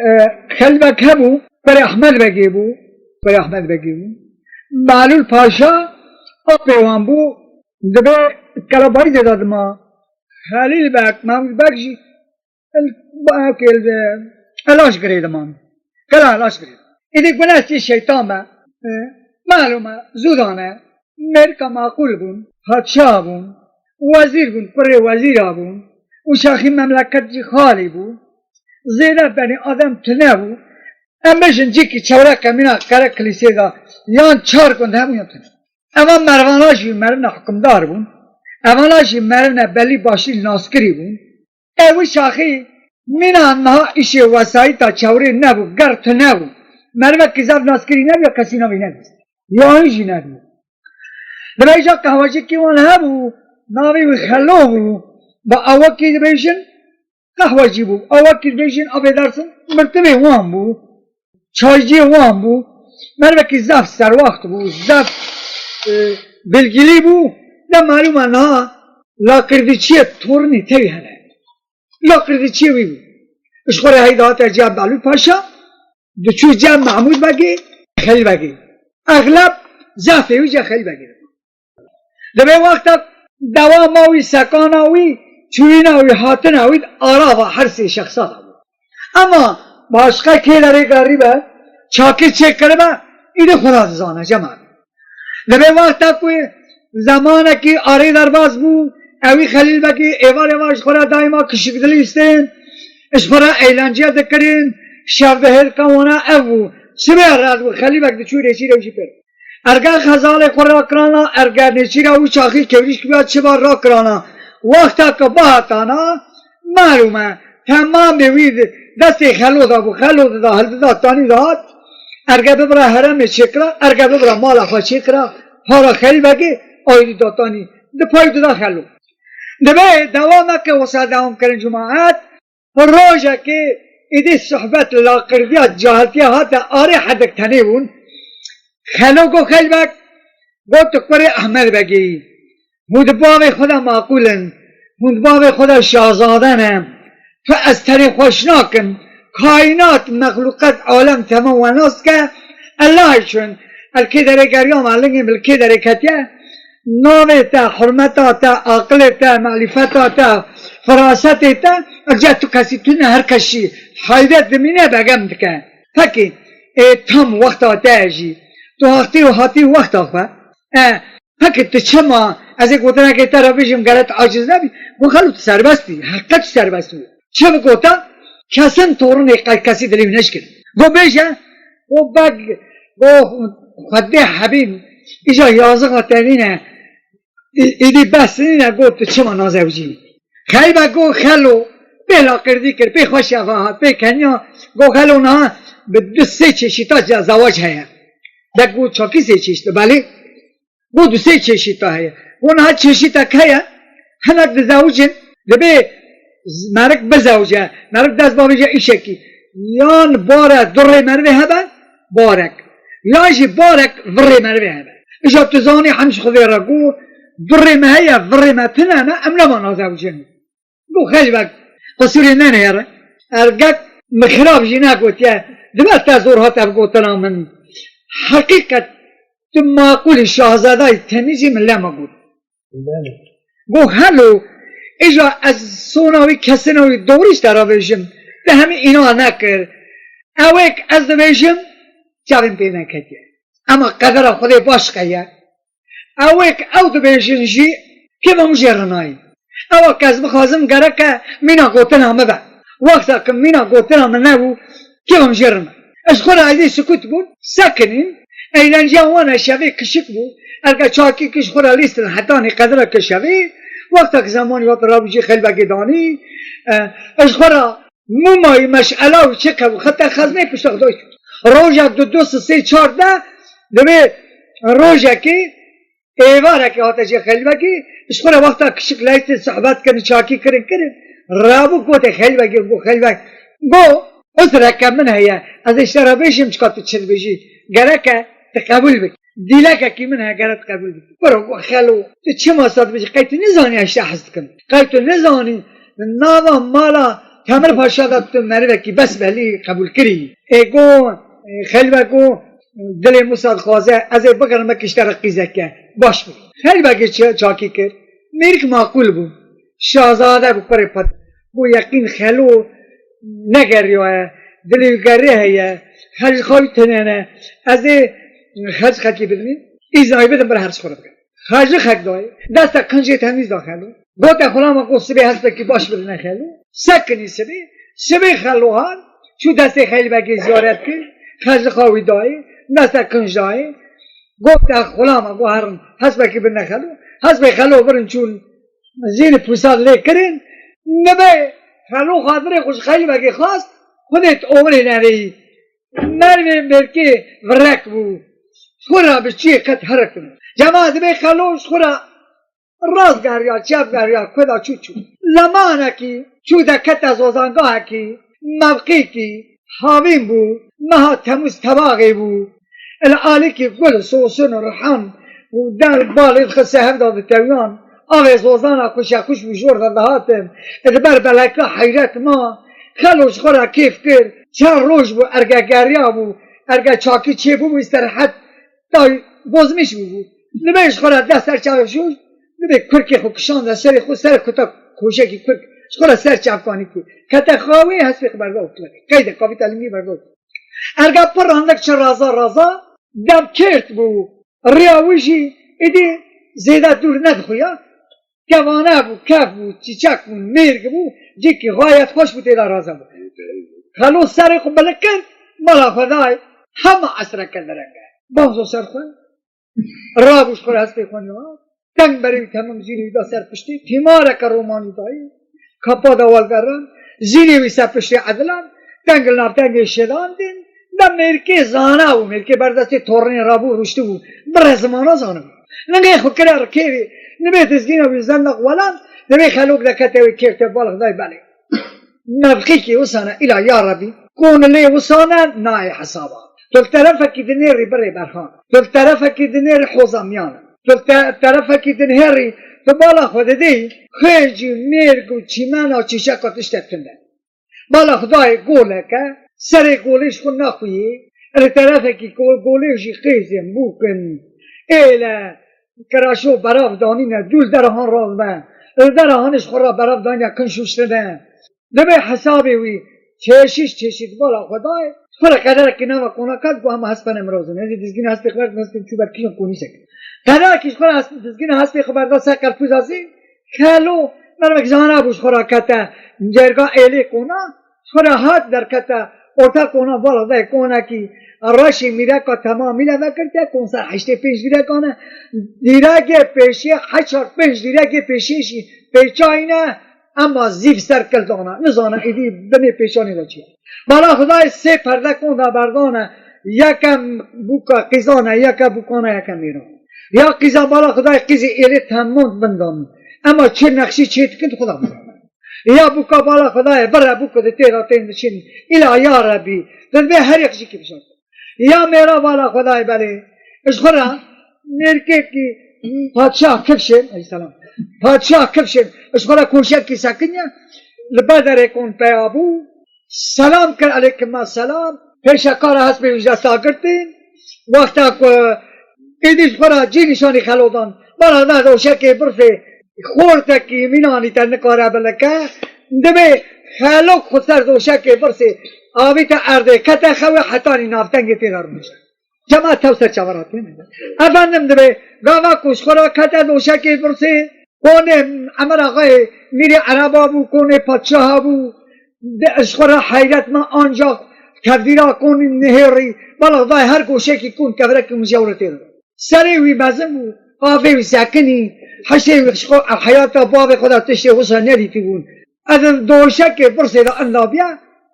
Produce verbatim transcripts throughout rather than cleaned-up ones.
E, Xelîl Beg hebû, kurê Ehmed Begê bû, kurê Ehmed Begê bû. Behlûl Paşa apê wan bû, dibê kelabarî de dima. Xelîl Beg, Mehmûd Beg jî el, el, elaş girê diman. Kela elaş girê. Îdî gune sî şeytan be. E, malûm e, zûdan e. Mêrika maqûl bûn, padşah bûn, wezîr bûn, kurê wezîra bûn û şaxî memleket jî xalî bû. Zêde benî adem tune bû. Em bêjin cîkî çewreke mîna kere kilîsê de yan çar gund hebû yan tune. Eva mervana jî merivne hukimdar bûn. Evana jî merivne belî başî naskirî bûn. Ew şaxî mîna niha îşê wesayîta çewrê nebû, ger tune bû. Merivekî zaf naskirî nebû ya kesî navî nebîst. Yan jî nebî. Dibêje qehwecikî wan hebû, navê wî Xelo bû. Bi awekî dibêjin qehwecî bû. Awekî dibêjin avê dersin mirtivê wan bû. Çayciyê wan bû. Merivekî zaf serwaxt bû, zaf, e, bilgilî bû. De malûm e niha laqirdiçiyê tornî tevî hene. Laqirdiçiyê wî bû. Ji xwe re heyda hate ciya Behlûl Paşa, diçû ciya Mehmûd Begê, Xelîl Begê. Exleb zafê wî ciya Xelîl Begê. Dibê wexta dewama wî, sekana wî, çûyîna wî, hatina wî ara va her sê şexsa de bû. Ema başqa kê derê gerîbe, çakî çêkiribe, îdî Xweda dizane, cemaat. Dibê wexta ku zemanekî arê derbas bû, ewî Xelîl Begî êvar êvar ji xwe re daîma kişik dilîstin, ji xwe re eğlence dikirin, şevbihêrka wana ev bû. Sibê red bû, Xelîl Beg diçû nêçîrê wî jî pê. Erge xezalê xwe rakirana, erge nêçîra wî çaxî kewrîşk biya çiba rakirana. Wexta ku bihatana, malûm e, temamê wî di destê Xelo de bû. Xelo dida, hildida, tanî dihat. Erge bibira herêmê çêkira, erge bibira mala xwe çêkira, para Xelîl Begê, ayrî da tanî. Di pay dida Xelo. Dibê dewameke wisa dewam kirin cemaet. Rojekê êdî sohbet li laqirdiya cahiltiya hate arê, hedik tenê bûn. Xelo got, Xelîl Beg, got, tu kurê Ehmed Begê yî. Hûn di bavê xwe de maqûl in. Hûn di bavê xwe de şahzade ne. Tu ez tenê xweş nakim. Kaînat, mexlûqet, alem temam we nas dike. Ellahê çûn. El kê derê geriya me, lingê min li kê derê ketiye. Navê te, hurmeta te, aqilê te, marîfeta te, firasetê te, ev ca tu kesî tune, her kes jî heyret dimîne, begem dike. Pekî, ê tam wexta te ye jî. Tu hatî û hatî wexta xwe. E, pekî tu çima, ez ê gotinekê te re bijîm, gere tu aciz nebî. Got, Xelo, tu serbest î, heqet tu serbest bû. Çi bigota? Kesin torunê qey kesî dilê wî neşkir. Got bêje, got beg, got xwedê hebîn, îja yazixa te nîne, î-, îdî bes nîne, got tu çima nazewicî. Xeyba got Xelo, pê laqirdî kir, pê xwe şeva hat, pê keniya, got Xelo niha bi du sê çeşîta ze-, zewac heye. De got çakî sê çeşît, belê. Got du sê çeşîta heye. Got niha çeşîtek heye, hinek dizewicin, dibê z-, merik bizewce, merik dest bavêje îşekî. Yan bare durê merivê hebe, barek. Yan jî barek virê merivê hebe. Îja tu zanî hem ji Xwedê re got, durê me heye, virê me tune ne, em nema nazewicin. Got Xelîl Beg, qisûrê nenêre. Ergek min xirab jî negotiye. Dibe te zor hat ev gotina min. Heqîqet tu maqûlî şahzadayî temîzî min lema got. Belê. Got Xelo, îja ez sona wî kesina wî doğru ji te re bêjim. Te hemî îna nekir. Ewêk ez dibêjim, çavên pê neketiye. Ema qedera Xwedê başqe ye. Ewêk ew dibêjin jî kêfa min jê re nayê. Ewa ke ez bixwazim gereke mîna gotina min be. Wexta ke mîna gotina min nebû, kêfa min jê re nayê. Ez xwe re êdî sukût bûn, sekinîn, eğlenceya wan e şevê kişik bû, erge çakî kiş xwe re lîstin hetanî qedreke şevê, wexta ke zemanî wexta rabû jî Xelîl Begê danî, e, ez xwe re Mûmayî meşela û çi qebû xete xezinê pişta Xwedayê. Rojek du, du, sê, çar de, dibê rojekê êvarekê hate jê Xelîl Begê, ji xwe re wexta kişik leytin, sohbet kirin, çakî kirin, kirin. Rabû gote Xelîl Begê, got Xelîl Beg, got, uzreke min heye, ez ê ji te re bêjim çika tu çi dibêjî, gereke tu qebûl bikî. Dîlekekî min heye, gere tu qebûl bikî. Biro, got Xelo, tu çima sa dibêjî? Qey tu nizanî ez ji te hez dikim? Qey tu nizanî nava mala Temir Paşa da tu merivekî bes belî qebûl kirî. Ê go, e, Xelî Beg go, dilê Musa dixwaze, ez ê bigirim, belkî ji te re qîzeke baş bû. Xelî Begê çi-, çakî kir. Mêrik maqûl bû. Şazade bû, kurê pat. Go yeqîn Xelo negeriyaye. Dilê wî gerê heye. Xelî xawî tenene. Ez ê xerc xelkî bidimî. Îzayî bidim, bir her çi xwe bikim. Xercî xek dayê. Deste kincê temîz da Xelo. Gote xulama, go sibê hespekî baş bidine Xelo. Sekinî sibê. Sibê Xelo hat. Çû destê Xelî Begê ziyaret kir. Xercî xawî dayê. Deste kinc dayê. Gote xulama, go herin hespekî bidine Xelo. Hespê Xelo birin çûn zînî pûsad lê kirin. Nibê Xelo xatirê xwe ji Xelî Begê xwest. Xwedê tu ovirê nereyî. Mervê mêrkê virek bû. Xwe re bi çiyê qet herik bû. Cema dibê Xelo ji xwe re rast geriya, çep geriya, ku da çû çû. Zemanekî çû de kete zozangahekî, mevqîkî, havîn bû, meha Temûz tebaxê bû. Li alîkî gul, sosin û rihan û der balê dixise hev da ditewiyan. Avê zozana xweşexweş bû, jor de dihatin. Li ber beleka heyret ma. Xelo ji xwe re kêf kir. Çar roj bû, erge geriya bû, erge çakî çêbûbû, îsterhet da bozmîş bûbû. Nibê ji xwe re dest ser çavê şûş, nibê kurkê xwe kişande serê xwe, serê kuta koşekî kurk. Ji xwe re ser çavkanî kir. Kete xawê, hespê xwe berda û kir. Qeyde, kavî telimî berda û kir. Erge pir randik çi raza raza, dem kêrt bû. Riya wî jî êdî zêde dûr nedixuya. Kevane bû, kev bû, çîçek bû, mêrg bû, cîkî xayet xweş bû, tê de raza bû. Xelo serê xwe bilik kir, mala xwe dayê, hema esreke direnge. Bavzo ser xwe, rabû ji xwe re hespê xwe nihar, teng berê wî temam zînê wî da ser piştê, tîmareke romanî dayê, kapa da welgeran, zînê wî ser piştê edilan, teng li nav tengê şedandin, da mêrkê zana bû, mêrkê berdestê tornê rabû, rûştibû, bi rezimana zanibû. Lingê xwe kire rikêrî, nibê dizgîna wî zendaq welan, dibê Xelok dekete wê kêrte balix dayê belê. Mevqîkî wisane îla ya Rebî, konilê wisane nayê hesaba. Tu li terefekî dinêrî birê berxan. Tu li terefekî dinêrî hoza miyan e. Tu li te-, terefekî dinêrî, tu bala xwe didî, xêcî, mêrg û çîmena çîçeka tiştek tune. Bala Xwedayê goleke, serê golê ji xwe naxuyê, li terefekî go-, golê jî qêzên bûk in. Êle, kiraşo berav danîne, dû li derahan radime. Li derahanê ji xwe re berav danîne, kin şûştine. Dibê hesabê wî çeşît çeşît bala Xwedayê, xwe re qederekî nava kona ket, got, hema hespene mirazin. Hezî dizgîna hespê xwe berdim, hespê çû ber kîjan konî sek. Qederekî ji xwe re hesp-, dizgîna hespê xwe berda ser qerpûza zî, Xelo, mermek zana bû ji xwe re kete cerga êlê kona, ji xwe re hat derkete orta kona, bala Xwedayê konekî reşê mîreka temamî le vekirte, kon ser heştê pênc dîrekan e. Dîregê pêşê, heşt çar pênc dîregê pêşê jî pêçayî ne, ema zîv ser kil dana. Nizane êdî binê pêçanê de çi ye. Bala Xwedayê sê perde kon de berdane, yeke bûka qîzane, yeke bûkane, yeke mêran. Ya qîza bala Xwedayê qîzê êlê temam bin dan. Ema çi nexşî çê dikin, Xweda bizane. Ya bûka bala Xwedayê bire bûk di tê de tên diçin. Îla ya Rebî, dibê her yek jî kî bişart. Ya mêra bala Xwedayê belê, ji xwe re mêrkekî padşah Kifşên, aleyhisselam, padşah Kifşên, ji xwe re koşekî sekiniye, li ber derê kon peya bû, selam kir, aleyküm selam, pêşekara hespê wî ji desta girtin, wexta ku êdî ji xwe re cî nîşanî Xelo dan, bala da doşekê birsê, xortekî mînanî te nikare bilike, dibê Xelok xwe ser doşekê birsê avîte erdê, kete xewê hetanî navtengê tê de rûnişt. Cemaet tev ser çavan hatî. Efendim dibê, gava ku ji xwe re kete doşekê birsê, konê Emer Axayê mîrê Ereba bû, konê padşaha bû, de ji xwe re heyret me, ancax tevdîra konî nihêrî, bala Xwedayê her goşekî kon kevirekî mijewre tê de. Serê wî mezin bû, avê wî sekinî, hişê wî ji xwe, heyata bavê xwe de tiştê wisa nedîtibûn. Ez doşekê birsê de indabiye,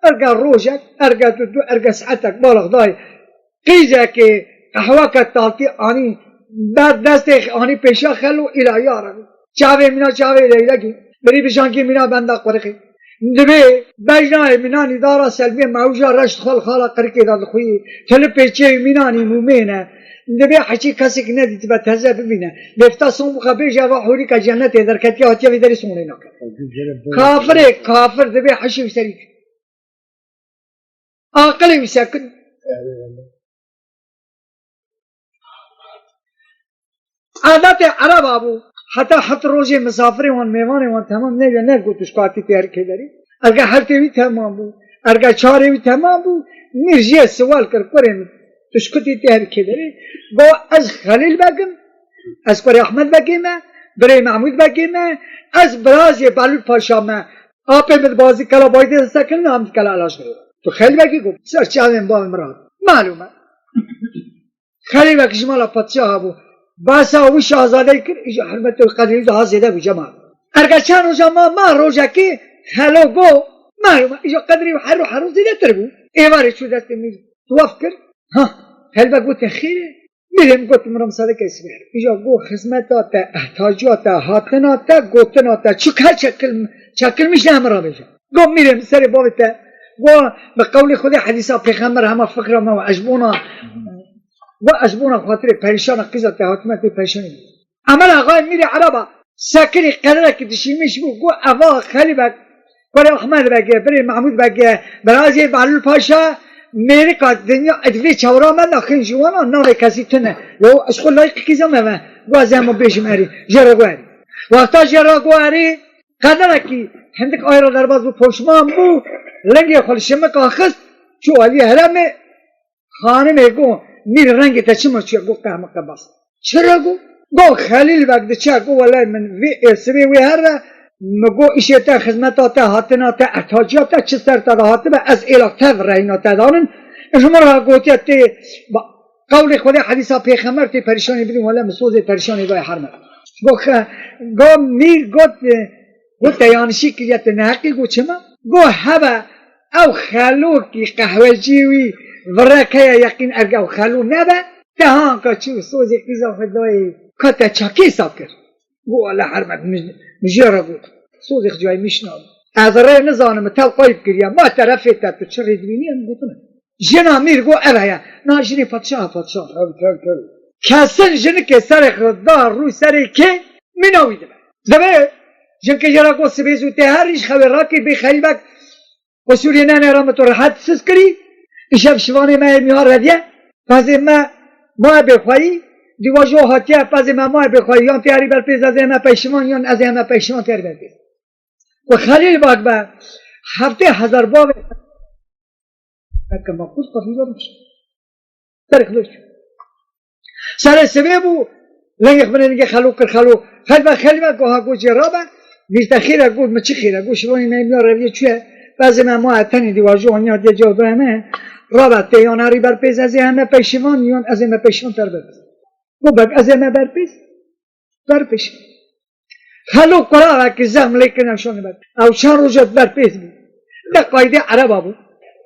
erge rojek, erge du, du, erge saetek, bala Xwedayê qîzekê qehweke tatî anî ber destê, anî pêşa Xelo, îla ya Rebî. Çavê mîna çavê leylekî, birî bijangî mîna benda qurixî. Divê bejnayê mînanî dara Selmiyê mewja reş dixwe li xala qirikê de dixwî. Tilipê çêwî mînanî mûmê ne. Divê heçî kesek nedîtibe teze bibîne. Lêfta son bixe bêje eva hûrîka cennetê derketiye hatiye vê derê sonê nake. Kafirê kafir divê heşê wî serî. Aqilê wî sekin. Adetê Ereba bû. Heta heft rojê misafirê wan, mêvanê wan temam neyê, ne got tu şkatî tê her kê derê. Erga heftê wî temam bû. Erga çarê wî temam bû. Mîr jê siwal kir, kurê min, tu şkitî tê her kê derê. Go ez Xelîl Beg im. Ez kurê Ehmed Begê me. Birê Mehmûd Begê me. Ez birazê Belûl Paşa me. Apê min dibazî kela Baydê sekin, em dikela Elaj girê. Tu Xelîl Begî got, ser çavên bavê min re. Malûm e. Xelîl Beg ji mala padşaha bû. Basa wî şahzadeyî kir, îja hurmetê û qedrê wî daha zêde bû, cemal. Erga çend roja ma, ma rojekê Xelo go, malûm e, îja qedrê wî her roj her roj zêdetir bû. Êvarê çû destê min, tewaf kir. Ha, Xelîl Beg gote, xêr e? Mîrê min got, min re misade ke ez bêrim. Îja go, xizmeta te, ehtiyaca te, hatina te, gotina te, çi her çekil-, çekilmiş ne min re bêje. Go, mîrê min serê bavê te, go, bi qewlê Xwedê, hedîsa pêxember, hema fikra me û ez bona, go, ez bona xatirê perîşana qîza te hatime tê perîşanî. Emel Axayê Mîrê Ereba sekirî qederekî dişîmiş bû, go, eva Xelîl Beg, kurê Ahmed Begê, birê Mehmûd Begê, birazê Behlûl Paşa, mêrika dinya edvê çawra me naxin ji wana navê kesî tune. Yo, ez xwe layîq qîza me me. Go ez hema bêjim erî. Jê re go erî. Wexta jê re go erî, qederekî hindik ayra derbas bû, poşman bû, lingê xwe li şimika xist, çû aliyê heremê, xanimê go, mîr rengê te çima çûye? Go qehmeke bas. Çira go? Go Xelîl Beg diçe, go welay min vê êrsivê wê here, mi go îşê te, xizmeta te, hatina te, ehtiyaciya te, çi ser te de hatibe, ez êla tev reyna te danin. Ji min re gotiye tê, ba, qewlê Xwedê, hedîsa pêxember tê perîşanê bidin, wele min sozê perîşanê dayê her me. Go xe-, go mîr got, e, go te yanişî kiriye, te neheqî, go çima? Go hebe, ew xelokî qehwecî wî virek heye, yeqîn erge ew xelo nebe, te hanka çû sozê qîza xwe dayê, ka te çakê saf kir. Go wele her me, min, min jê re got, sozê xwe cayê min şinab. Ez rê nizanim, tev qayb kiriye, ma terefê te, tu çi rê dibînî, em gotine. Jina mîr go ev heye. Na jinê padşah, padşah. Tabii, tabii, tabii. Kesin jinikê serê xwe da rû serê kê, mîna wî dibe. Dibe, jinikê jê re go sibê zû tê her rîj xewê rakê bê Xelîl Beg, qusûrê nene re min tu rehet siz kirî, îşev şivanê me yê mîha reviye, pezê me maye bêxweyî, dîwajo hatiye, pezê me maye bêxweyî, yan tê herî ber pêz ez ê me peyşivan, yan ez ê me peyşivan tê herî ber pêz. Û Xelîl Beg be heftê hezar bavê. Eke me qut qefî bavê. Serê xwe çû. Serê sibê bû, lengê xwe lengê xelo kir xelo. Xelîl Beg, Xelîl Beg, go ha go cê rabe. Mîr te xêr e, go mi çi xêr e? Go şivanê me miya reviye çûye. Bezê me maye tenê dîwajo aniya diye cewdaya me. Rabe tê yan herî ber pêz ez ê heme peyşivan, yan ez ê me peyşivan ter ber pêz. Go Beg ez ê me ber pêz. Ber pêş. Xelo qurağekî zehf lê kirine şonê ber. Ew çend roja ber pêz bû. De qaydê Ereba bû.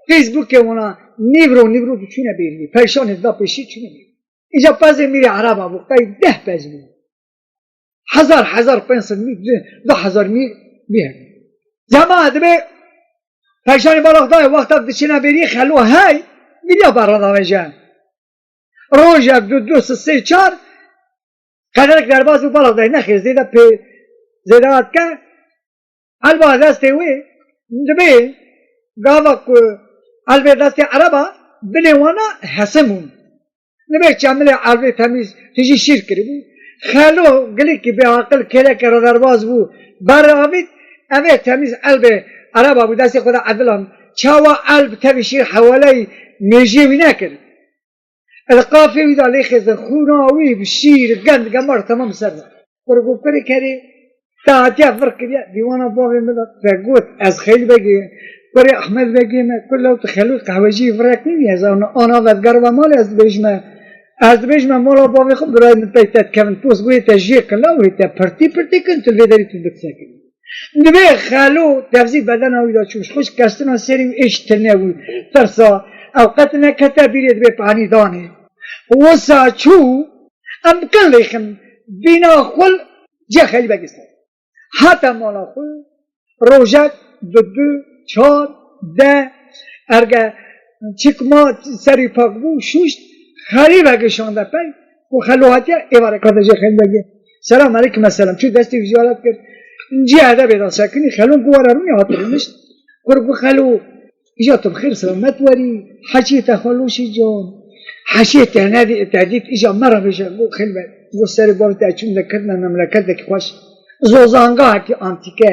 Facebookê wana nîvro nîvro diçûne bêrî. Perşanê da pêşî çûne bêrî. Îca pezê mîrê Ereba bû. Qey deh pez bû. Hezar, hezar pênc sed mîr, du hezar mîr bî. Cema dibe perşanê balax dayê wexta diçine bêrî xelo hey, mîriya berra davêje. Rojek du, du, sê, sê, çar, qederek derbas bû, balax dayê nexêr, zêde pê, zêde hat ke, elba destê wê, dibê, gava ku elbê destê Ereba, binê wana hesim bûn. Dibê çemilê elbê temîz, tijî şîr kiribû. Xelo, gilîkî bêaqil, kêleke re derbas bû, ber avît, evê temîz elbê Ereba bû, destê xwe de edilan. Çawa elb tevî şîr hewaleyî mêjiyê wî nekir. Li qafê wî de lê xêzin, xûna wî bi şîr, gend, gemar temam ser de. Qurgû kurê kerê, te hatiye vir kiriye, dîwana bavê min de, te got, ez Xelîl Begê, kurê Ehmed Begê me, kula tu xelû qehwecî virek nî, ez ana, ana ve digerime malê, ez dibêjime, ez dibêjime mala bavê xwe, birayê min pey te dikevin, post gurê te jê kila wê te pirtî pirtî kin, tu li vê derî tu diksekin. Dibê xelo tevzî bedena wî de çû, ji xwe ji kestina serî wî êş tine bû, tirsa, ew qet nekete bîrê dibê panî danê. Wisa çû, em kin lêxin, bîna xwe cê Xelî Begê ser. Hate mala xwe, rojek, Bi du, çar, deh, erge çikma serî pak bû, şûşt, Xelî vegişande pey, ku Xelo hatiye, êvarê qedecê Xelî vegê. Selam eleykum, meselem. Çû destê ziyaret kir. Cî edebê de sekinî, Xelo ku were rûnê hat rûnişt. Kur ku Xelo, îja tu bi xêr selamet werî, heçiyê te xwe loşî can. Heçiyê te nedî, te dît, îja me re bêje, ku Xelî ve, ku serê bavê te çûn de kirine memleketeke xweş. Zozangahekî antîke.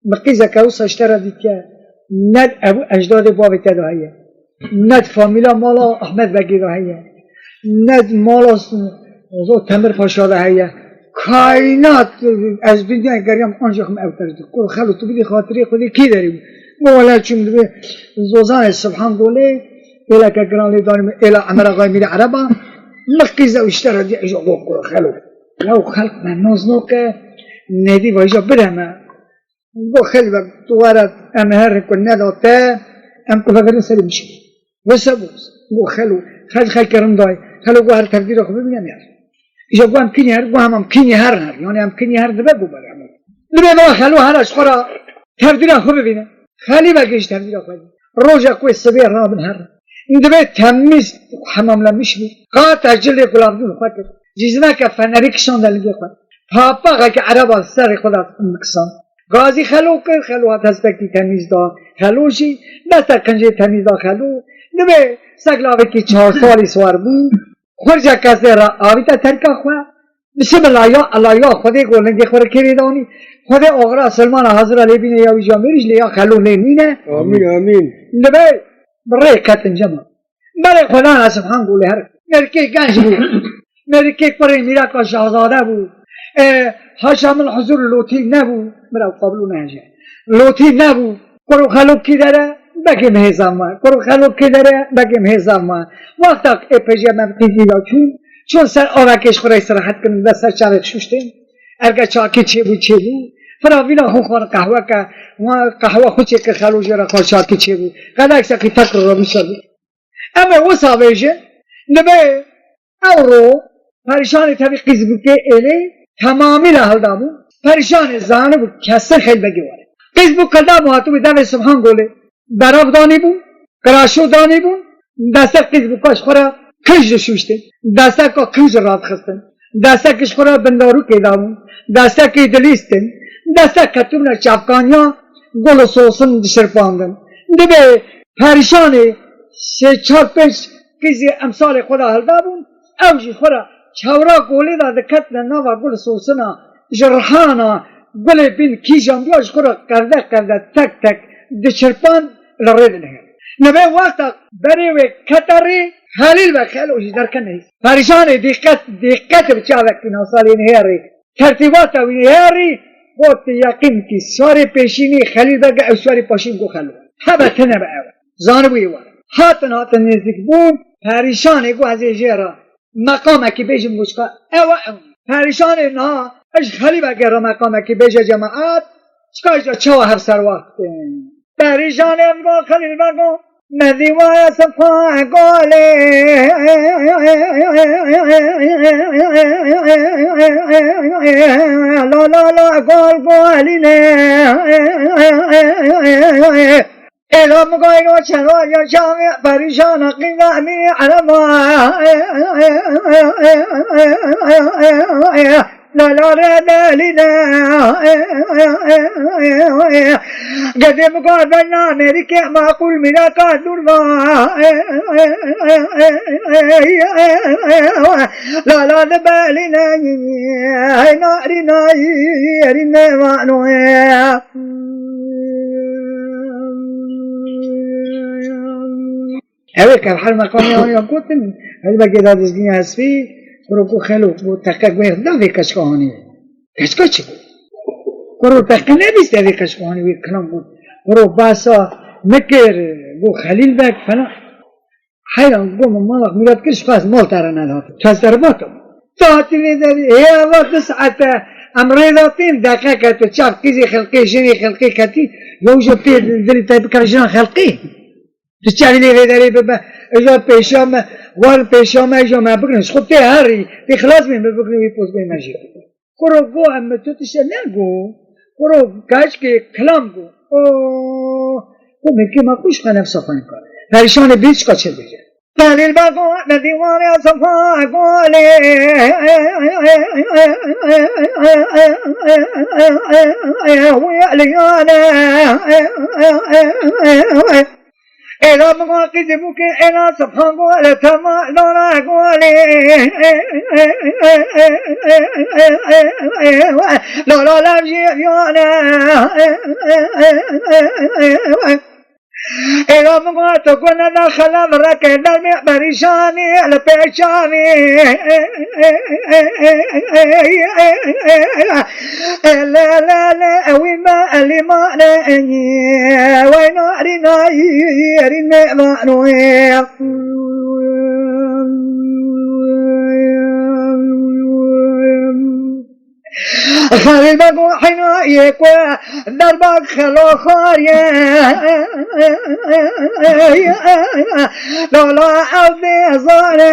Bi qîzeke wisa ji te re dîtiye, ne di ev û ejdadê bavê te de heye, ne di famîla mala Ahmet Begê de heye, ne di mala s-, zo Temir Paşa de heye. Kaînat, ez dinyayê geriyam ancak min ew ters dît. Kur Xelo tu bidî xatirê Xwedê kî derê bû. Go wele çûm dibê Zozanê Sibhan Golê, êleke giran lê danî min, êla Emer Axayê Mîrê Ereba. Min qîze û ji te re dî, îja go kur Xelo. Lew xelk me noz noke, nedî vajî bide me. Go Xelî ve, tu were em her ku neda te, em ku vegerin serê mişkî. Wisa bû. Go Xelo, Xel xelkê rind dayê. Xelo go her tevdîra xwe bibîne em her. Îja go em kînî her, go hemam kînî her her. Yani em kînî her dibe go ber em. Dibe va Xelo her ji xwe re tevdîra xwe bibîne. Xelî ve gihîşt tevdîra xwe. Roja ku sibê rabin her. Dibe temîz hemamlemiş bû. Qata cilê gulavdûn xwe kir. Cîzmeke fenerî kişande lingê xwe. Papaxeke ereba serê xwe de kisan. Gazî Xelo kir, Xelo hat hestekî temîz da Xelo jî, deste qincê temîz da Xelo. Divê sek lavekî çar salî siwar bû. Xurca kesê re avîte terka xwe. Bismillah ya Allah ya Xwedê ku lingê xwe re kêrê danî. Xwedê oxira Silmana hazira lê bîne ya wî camêrî ji lê ya Xelo lê nîne. Amîn, amîn. Divê bi rê qetin cema. Berê xwe nana Sibhan Golê her. Mêrikê genc bû. Mêrikê kurê mîraka şahzade bû. E, haşa min huzur lotî nebû. Mira qablo nehêje. Lotî nebû. Kuro Xelo kî dere, bekê mihêza me. Kuro Xelo kî dere, bekê mihêza me. Wexta ê pejê me bi qîzî da çûn, çûn ser avekê ji xwe re îstirahet kirin, de ser çavê şuştên. Erge çakî çêbû, çêbû. Firavîna xwe xwar qehweke, wa qehwe xwe çêkir Xelo jê re xwar çakî çêbû. Qedek sekî tekr re bîşa bî. Em ê wisa bêjin, divê ew ro perîşanê tevî qîz bûkê êlê temamî re hilda bû. Perîşanê zanibû kesin Xelî Begê were. Qîz bûk hilda bû, hatibû devê Sibhan Golê. Berav danî bû, qiraşo danî bû, deste qîz bûka ji xwe re kinj dişuştin, desteka kinj radixistin, destek ji xwe re bindarûkê dabûn, destekê dilîstin, destek ketibûne çavkaniya gul û sosin dişirpandin. Divê perîşanê sê çar pênc qîzê emsalê xwe de hildabûn, ew jî xwe re çewra golê de diketine nava gul û sosina ji rihana gulê bîn kîjan biya ji xwe re qerde qerde tek tek diçirpand li rê dinihêr. Nivê wexta berê wê kete rê Xelîl ve Xelo jî derkene hîs. Perîşanê dîqet, dîqet bi çavekî nasalê nihêrî. Tertîbata wî nihêrî, got yeqîn kî şarê pêşînî Xelîl Beg e, ew şarê paşîn go Xelo. Hebe tine be ew. Zanibûyê were. Hatin hatin nêzîk bûn, perîşanê go ez ê jê re meqamekî bêjim go çika ew e ew. Perîşanê niha ez ji Xelî Begê re meqamekî bêje cemaet, çika ji çawa hevser wextin. Perîşanê ez go Xelîl Bego, me dîwaya sifa golê. La la la gol golîne. Êla migayno çera ya çavê perîşana qîza mî erema. Lala re delîne. Gedê migay bena mêrikê maqûl mîraka dûr va. Lala de belîne. Hey narîne. Erîne vano. Ew ê kevher meqamê wan ya gotin, Xelî Begê da dizgîna hespî, kuro ku Xelo, ku teqe guêx da vê keçika hanî. Keçika çi bû? Kuro teqe nebîst evê keçika hanî wê kilam got. Kuro basa nikir, got Xelîl Beg falan. Heyran, got min mala xwe mîrat kir, ji xwe ez mal te re nedatim. Tu ez te re vatim. Tu hatî vê derê, ê eva tu saete em rê datîn, deqeke tu çav qîzê xelqê, jinê xelqê ketî, yo ji pê dilê te bikeve jina xelqê. Tu çavî lê vê derê bibe, îja pêşiya me, war pêşiya me, îja me bigirin. Ji xwe tê herî, tê xilas bê, me bigirin wî poz bê me jî. Kuro go em mi tu tişte nego. Kuro keçkê kilam go. O, ku mimkî me xwe ji xwe nefsa xwe nikare. Perîşanê bî çika çê bêje. Xelîl Bego me dîwarê Sefa Golê. Wê liyane. Êla min qîzî bûkê êla Sefa Golê tema Lora Golê. Lora lev jî viyane. Êra min got, tu gune da xelem reke, dermê perîşanî li pêşanî. Le, le, le, ewî me elî mane, wey narî nayî, rî me vanoyê. Xelîl Bego hîna yê ku derba xelo xwariye. Lala ew bêzare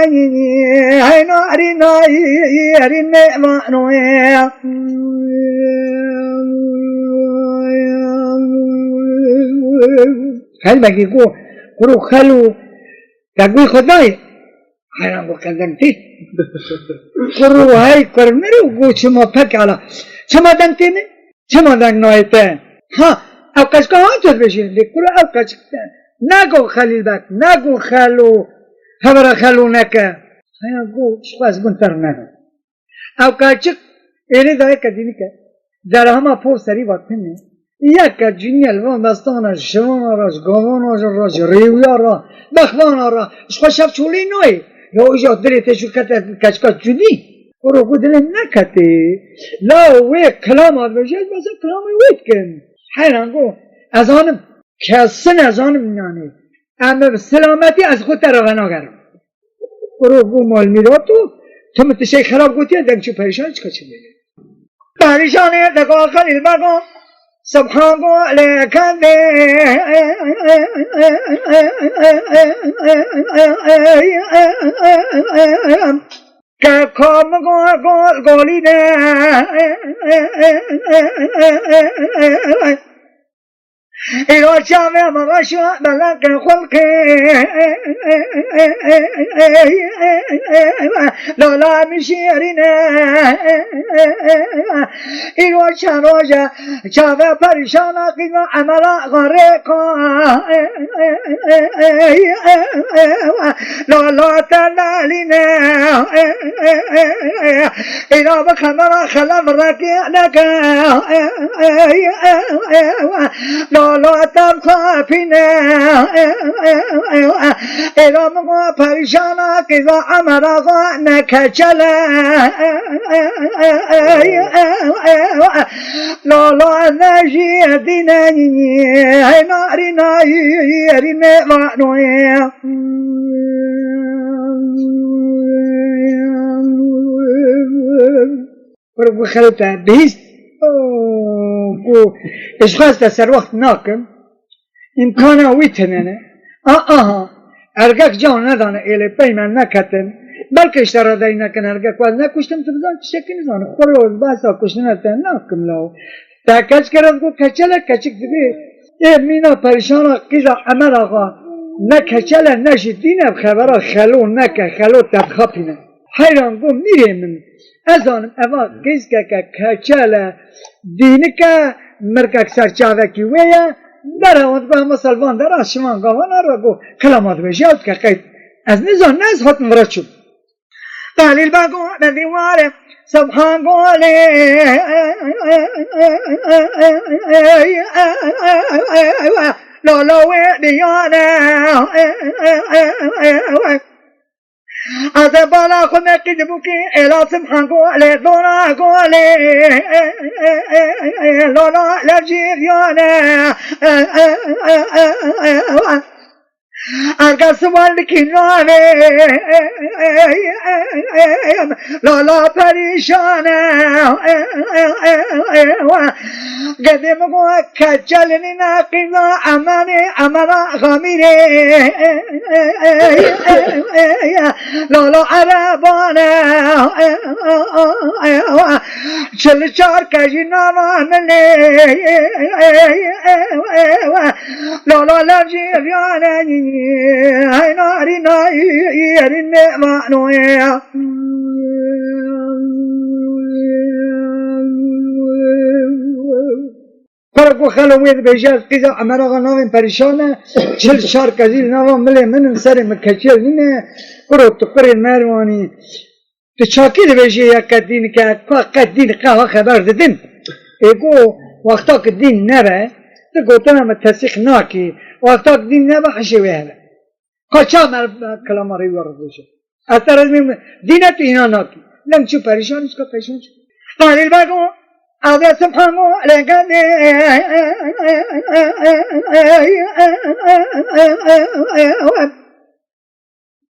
hîna rîna yê rî nêvanoye. Xelbekî ku kuro xelo degwî xwe dayê. Heyran got, qe deng tê? Kuro hey kurmir û got, çima pekala? Çima deng tê min? Çima deng nayê te? Ha, ew qeçka ha tu dibêjî, lê kuro ew qeçik te. Nego Xelîl Beg, nego xelo, hevera xelo neke. Heyran got, ji xwe ez gund te re nedim. Ew kaçik êrê dayê kedînike. Derhema por serî va tune. Yeke cinîye li van destana ji şivana re, ji gavana re, ji rêwiya re, bexlana re, ji xwe şev çolê nayê. Ya îja dilê te jû kete kaçika cudî. Kuro ku dilê min neketê. La wê kilama dibêje, ez besa kilamê wê dikim. Heyran go, ez anim, kesin ez anim nanê. Em bi silametî ez xwe te re venagerim. Kuro bû malmîrato, tu min tiştê xerab gotiye, deng çû perîşan çika çi bêne. Perîşanê deka Xelîl Bego, Subhan go lê kendê. Ke ka min go gol golîne. Îro çavê min reşo belekê xulkê. Lola min şêrîne. Îro çend roje çavê perîşana qîna emela xarêka. Lola te lalîne. Îro bi xemera xelem rekê neke. Lala te xapîne. Êra min xwe perîşana qîza emera xwe ne keçele. Lala ne jî dîne. Hey narî nayî rî me vanoye. Kur ku xew te bihîst, ku ji xwe ez te serwext nakim, îmkana wî tune ne. A, aha, ergek can nedane êlê pey me neketin. Belkî ji te re dey nekin ergek, ku ez nekuştim, tu bizan tiştekî nizane. Xwe rê ez behsa kuştina te nakim law. Te keç kere ku keçele keçik dibê. Ê mîna perîşana qîza Emer Axa, ne keçele ne jî dîne xebera xelo neke, xelo te dixapîne. Heyran go mîrê min. Ez zanim eva qîzkeke keçele dînike, mirkek ser çavekî wê ye. Derewan dibe hema selvan dera şivan gavana re go, kilama dibêje ew dike qeyd. Ez nizan, ne ez hatim vira çûm. Xelîl Bego ne dîwarê Subhan Golê. Lala wê diyane. Ez ê bala xwe me qîdibûkî êla Subhan Golê, Dora Golê. Lala lev jî diyane. Erge siwar dikî navê, lala perîşan e. Gedê min got, keçel nîne qîza emenê, emena xamîrê. Lala ereban e. Çil çar kejî nava min ê. Lala lev jî viyane. Hey narî narî, yerî nêvanoye. Kara ku xelo wê dibêje, ez qîza Emer Axa navên perîşan e, çil şar kezî li nava milê min in, serê min keçel nîne, kuro tu qirê merwanî, tu çakî dibêjê ya qet dîn ke, ka qet dîn qehwa xeber didin. Ê ku wexta ku dîn nebe, tu gotina min tesîq nakî, wexta ku dîn nebe hişê wê hebe. Ka ça mer kilama rê wî re dibêje. Ez te re dibêm, dîne tu înan nakî. Lem çû perîşan, çika perîşan çû. Xalîl Bego, Adresim hango lêgane.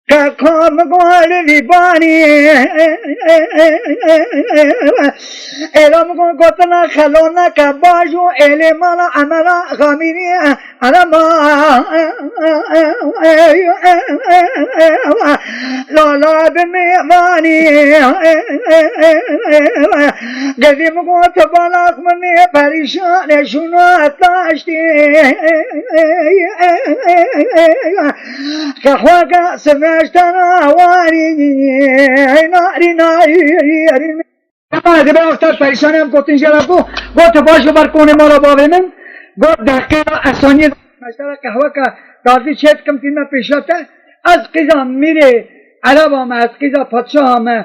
Kaka min got li Lîbanî. Êla min got gotina xelo neke bajo êlê mala Emela Xamînî. Ana ma, lala bi mêvanî. Gedî min got balax min ê perîşan e, şûna taştê. Qehweke simeştana warî, narî narî. Dema ez ê bê wexta perîşan em gotin jê re ku, got baş li ber konê mala bavê min, got deqê re esaniyê meştera qehweke dazî çê dikim tîne pêşa te, ez qîza mîrê ereba me, ez qîza padşaha me,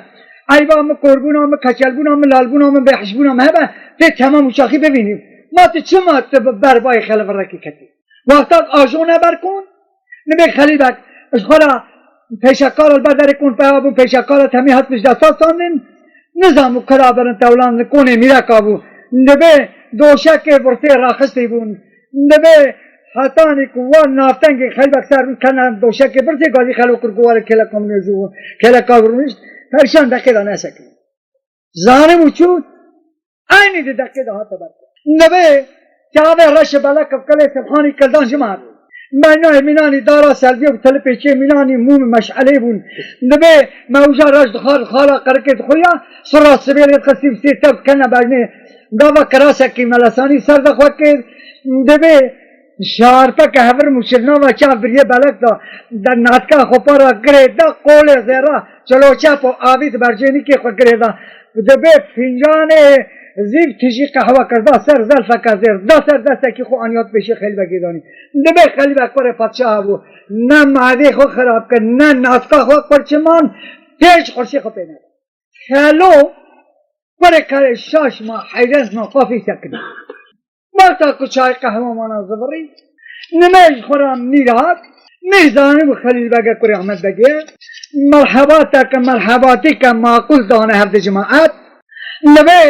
eyba min, korbûna min, keçelbûna min, lalbûna min, bêhişbûna min hebe, tê temam û çaxî bivînî. Ma tu çima tu bi berbayê xelevirekî ketî? Wexta ajo neber kon, nibê Xelîl Beg, ji xwe re pêşekar li ber derê kon peya bû, pêşekar temî hat pişt desta standin, nizam û kira birin tewlan li konê mîreka bû. Dibê doşekê birsê raxistî bûn. Dibê hetanî ku wan navtengê Xelîl Beg ser bûn kene doşekê birsê gazî xelo kir ku were kêleka min êjû, kêleka rûnişt, perîşan deqê de nesekî. Zanî bû çû, eynî di deqê de hate ber. Dibê çavê reşê belek kevkelê Sibhanî kildan ji me hebû. Meynayê mînanî dara selviyê û tilipê çê mînanî mûm meşelê bûn. Dibê mewja reş dixwar xala qirikê dixuya, sira sibê lê dixistî bi sê tev kene bejnê. Gava kirasekî melesanî ser de xwe kir. Dibê Şarpeke hevir mûşir nava çav biriyê belek da, de natka xwe para girê da qolê zêra, çilo çepo avî di bercênîkê xwe girê da. Dibê fincanê zîv tijî qehwe kir da ser zelfeke zêr, da ser destekî xwe aniyat pêşê Xelîbekê danî. Dibê Xelîbek kurê padşah bû. Ne madê xwe xirab kir, ne natka xwe qurçiman, têj xurşê xwe pê neda. Xelo kurê kerê şaş ma, heyret ma, xwe fî sekine. Wexta ku çay qehwe wana zivirî, nimêj xwe ra mîr hat, mîr zanî bû Xelîl Bege kurê Ahmet Begê ye. Merhebata ke merhebatî ke maqûl dane hevdi cemaet. Nivê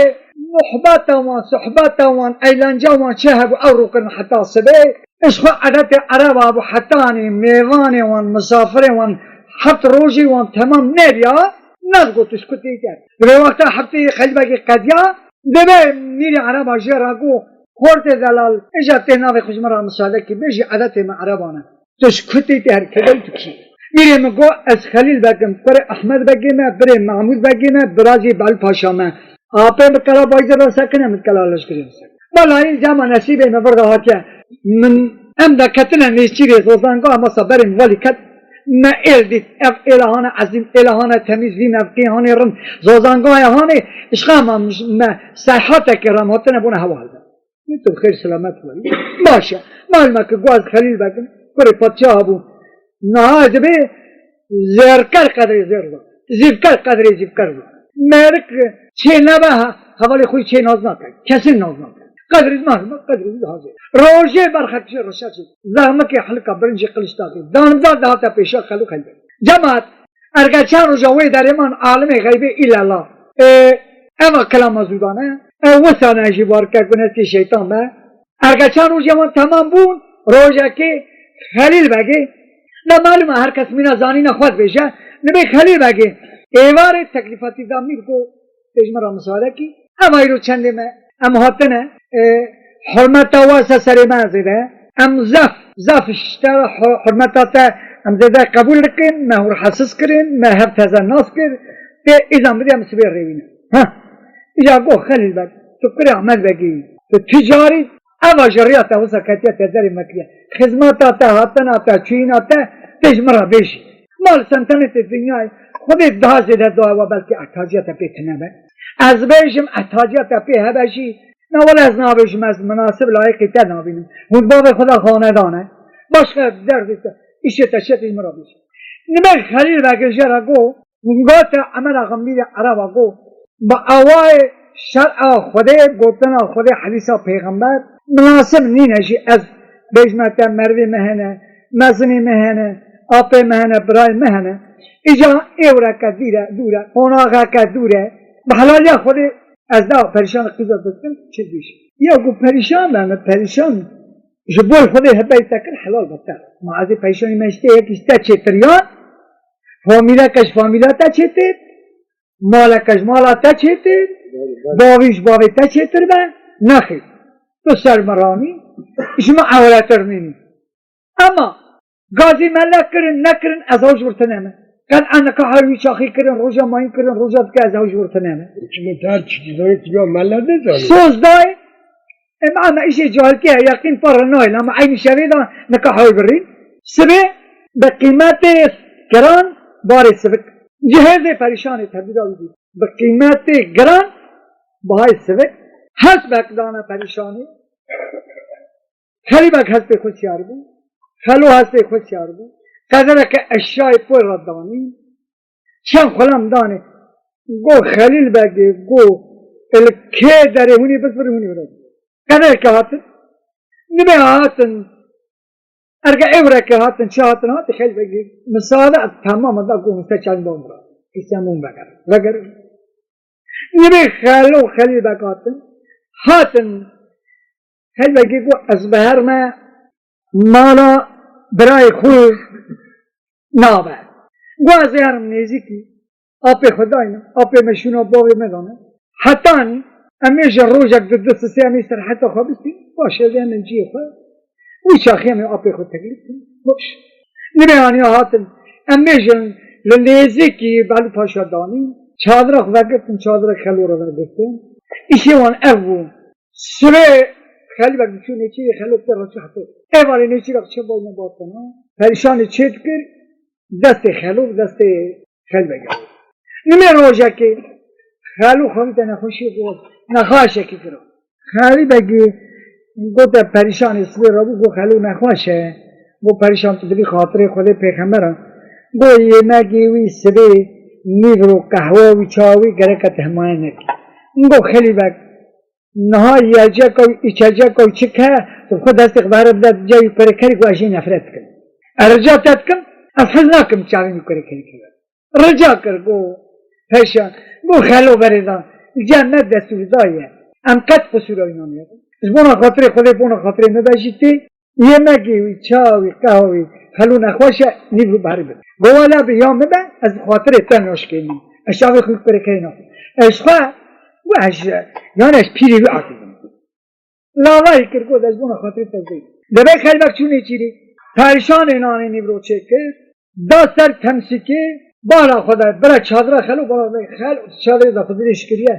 muhbeta wan, sohbeta wan, eylenca wan çi hebû ew rûkirin heta sibê. Ji xwe edetê ereba bû hetanî mêvanê wan, misafirê wan heft rojî wan temam nêbiya, nedigot tu ji ku tê ker. Divê wexta heftê Xelîl Begê qediya, divê mîrê ereba jê re got, Xortê delal, îja tê navê xwe ji min re misade kî, bêjî edetê me ereban e. Tu ji ku tê tê her kevey tu kî? Mîrê min got, ez Xelîl Beg im, kurê Ehmed Begê me, birê Mahmûd Begê me, bira jî Belû Paşa me. Apê min kela Bayzê re sekine, min kela Leşkerî re sekine. Vallahi dema nesîbê me vir de hatiye. Min em de ketine nêçîrê zozanga, masa berê min welî ket. Me êl dît, ev êla hane ezîm, êla hane temîz, vî mevqî hane rind. Zozangaya hane, ji xema me seyhateke re hatine bûne hewa hilde. Tu bi xêr selamet welî. Baş e. Malum e ku ez Xelîl Beg im, kurê padşah bû. Niha dibê zêrker qedrê zêr da. Zîvker qedrê zîvker da. Mêrik çê nebe ha-, hevalê xwe çê naz nake. Kesî naz nake. Qedrê zî, qedrê zî hazir. Rojê berxek jê reşa çê. Zehmekê hilika birincê qiliç dake. Danibdar dihate pêşa Xelû Xelîl Beg. Cemaat, erge çend roja wê derê man alimê xeybê îlela. Ê, eva kilama zûdane. Ew wisa ne jî barke gunetê şeytan be. Erge çend rojê wan temam bûn, rojekê Xelîl Begê La malûm e, her kes mîna zanîna xwe dibêje. Nibê Xelîl Begê êvarê teklîfa tî da mîr ku pêş min re misade kî. Eva îro çendê me, em hatine, e, hurmeta we ser serê me zêde. Em zaf, zaf ji te re hu-, hurmeta te em zêde qebûl dikin, me hûr hesiz kirin, me hev teze nas kir. Tê îzan bidî em sibê rêwîne. Ha. Îca got Xelîl Beg, tu kurê Ahmet Begî yî. Tu tu carî eva ji riya te wisa ketiye te derê me kiriye. Xizmeta te, hatina te, çûyîna te, tê ji min re bêjî. Mal sentenê tê dinyayê, Xwedê daha zêde dua we belkî ehtiyaciya te pê tune be. Ez bêjim ehtiyaciya te pê hebe jî, na wele ez nabêjim, ez minasib layiqî te nabînim. Hûn bavê xwe de xanedan e. Başqa derdê te, îşê te çi tê ji min re bêjî. Nibê Xelîl Begê jê re got, Hûn gote Emera Xembîrê Ereba got, bi awayê şer'a Xwedê, gotina Xwedê, hedîsa pêxember, minasib nîne jî ez bêjme te merivê me hene, mezinê me hene, apê me hene, birayê me hene. Îca êwreke dîre, dûre, qonaxeke dûre, bi helaliya Xwedê ez da perîşan qîza dikim, çi dîş. Ya ku perîşan be, me perîşan ji bo Xwedê hebey te kir, helal be te. Ma ez ê perîşanî me ji te yekî ji te çêtir yan, famîleke ji famîla te çêtir, maleke ji mala te çêtir, bavî ji bavê te çêtir be, nexêr. Tu ser min ranî, ji min ewletir nînî. Ema gazî mele kirin, nekirin, ez ew ji wir tune me. Qet ez nikaha wî çaxî kirin, roja mayîn kirin, roja dike ez ew ji wir tune me. Çima te her tiştî zanî, tu ya mele nizanî? Soz dayê, Em, em îşê cahilkê ye, yeqîn pere nayê, lama eynî şevê de nikaha wê birîn. Sibê bi qîmetê giran barê sivik. Cihêzê perîşanê tevdîra wî bû. Bi qîmetê giran bahayê sivik. Hesbek dane perîşanê. Xelîbek hespê xwe siyar bû. Xelo hespê xwe siyar bû. Qedereke eşyayê pir re danî. Çend xulam danê. Go Xelîl Begê, go, li kê derê hûnî bifirin, hûnî bira. Qedereke hatin. Nibê hatin. Erge êwreke hatin, çi hatin, hatin Xelîl Begê. Misade temam da, go hûn te çend bom bira. Îstem hûn veger. Veger. Nibê Xelo Xelîl Beg hatin. Hatin. Xelîl Begê go ez bi her me mala birayê xwe nabe. Go ez ê herim nêzîkî, apê xwe dayne, apê me şûna bavê me dane. Hetanî em ê ji rojek di du sisê em ê serheta xwe bistîn, paşê em ê cihê xwe. Wî çaxê em ê apê xwe teklîf kin. Baş. Nibê aniya hatin, em ê ji li nêzîkî Belû Paşa danîn, çadira xwe vegirtin, çadira Xelo re vegirtin. Îşê wan ev bû. Sibê Xelîbek diçû nêçîrê Xelo te re çi hete. Êvarê nêçîrek çi boyne batana. Perîşanê çê dikir, destê Xelo, destê Xelîbek. Nimê rojekê Xelo xwevîte nexweşiyê got, nexaşekî kira. Xelîbekî gote perîşanê sibê re bû, got Xelo nexweş e. Got perîşan tu dibî xatirê Xwedê pêxember e. Got yêmegê wî sibê nîvro qehwe wî çawa wî gereke tu himaye nekî. Got Xelîbek, niha yiyeceka û îçeceka û çi ke, tu xwe destê xwe bere bide cayî kurekerî ku ez jê nefret dikim. Ez rica te dikim, ez hez nakim çavên wî kurekerî keve. Rica kir, got, Perîşan, got Xelo berê da, cem me destûrdaye. Em qet qisûra wî namêrin. Ji bona xatirê Xwedê, bona xatirê me be jî tê. Yemegê wî, çawa wî, qehwa wî, Xelo nexweş e, nîv û berî bin. Go wele bi ya min be, ez bi xatirê te naşkênim. Ez çavê xwe kurekerê naxwim. Ez xwe, got ez ji, yani ez pîrê wî akizim. Lavayî kir, got ez bona xatirê te zêdim. Dibê Xelbek çû nêçîrî. Perîşanê nanê nîvro çêkir. Da ser temsîkê, bala xwe de, bira çadira Xelo, bala xwe de, Xelo çadrê de xwe dirêj kiriye.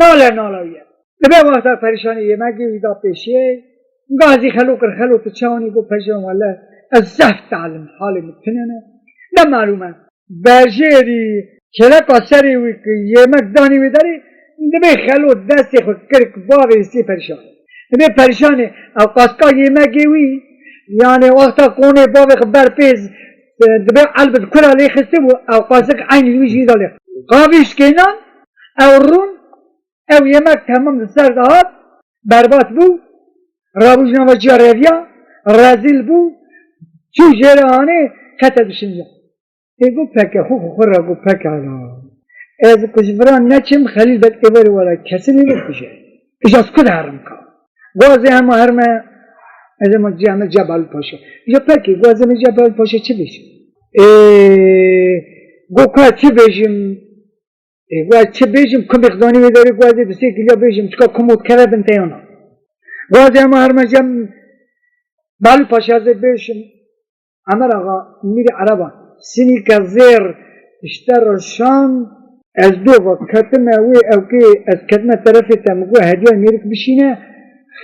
Nale nala wî ye. Dibê wexta perîşanê yemegê wî da pêşiyê. Gazî Xelo kir, Xelo tu çawanî? Got perîşan wele ez zehf talim, halê min tune ne. Ne malûm e. Berjêrî kêleka serê wî ki yemek danî wê derê, dibê Xelo destê xwe kir ki bavê sê perîşan. Dibê perîşanê ew qaska yemegê wî, yani wexta konê bavê xwe ber pêz, e, dibê elbet kura lê xistibû, ew qasik eynî wî jî da lê. Qavî şkênan, ew rûn, ew yemek temam li ser de hat, berbat bû, rabû ji nava ciya reviya, rezîl bû, çû jêre anê, kete dişinca. Ê got peke, xwe xwe xwe re got peke la. Ez ku ji vira neçim, Xelîl Beg ê verê were kesî nêbikuje. Îja ez ku de herim ka. Got ez ê hema herme Ez ê ma ciya me ciya Balû Paşa. Ya pekî, go ez ê me ciya Balû Paşa çi bêjim? Ê, go ka çi bêjim? Ê, go ez çi bêjim? Kumê xizanî wê derê go ez ê bi sê kiliya bêjim, çika kum û dikeve bin teyana. Go ez ê hema herme ciya Balû Paşa ez ê bêjim. Emer Axa, mîrê Ereba, sinîke zêr ji te re şand, ez dova ketime wê ewkê, ez ketime terefê te, min got, hediyayê mêrik bişîne,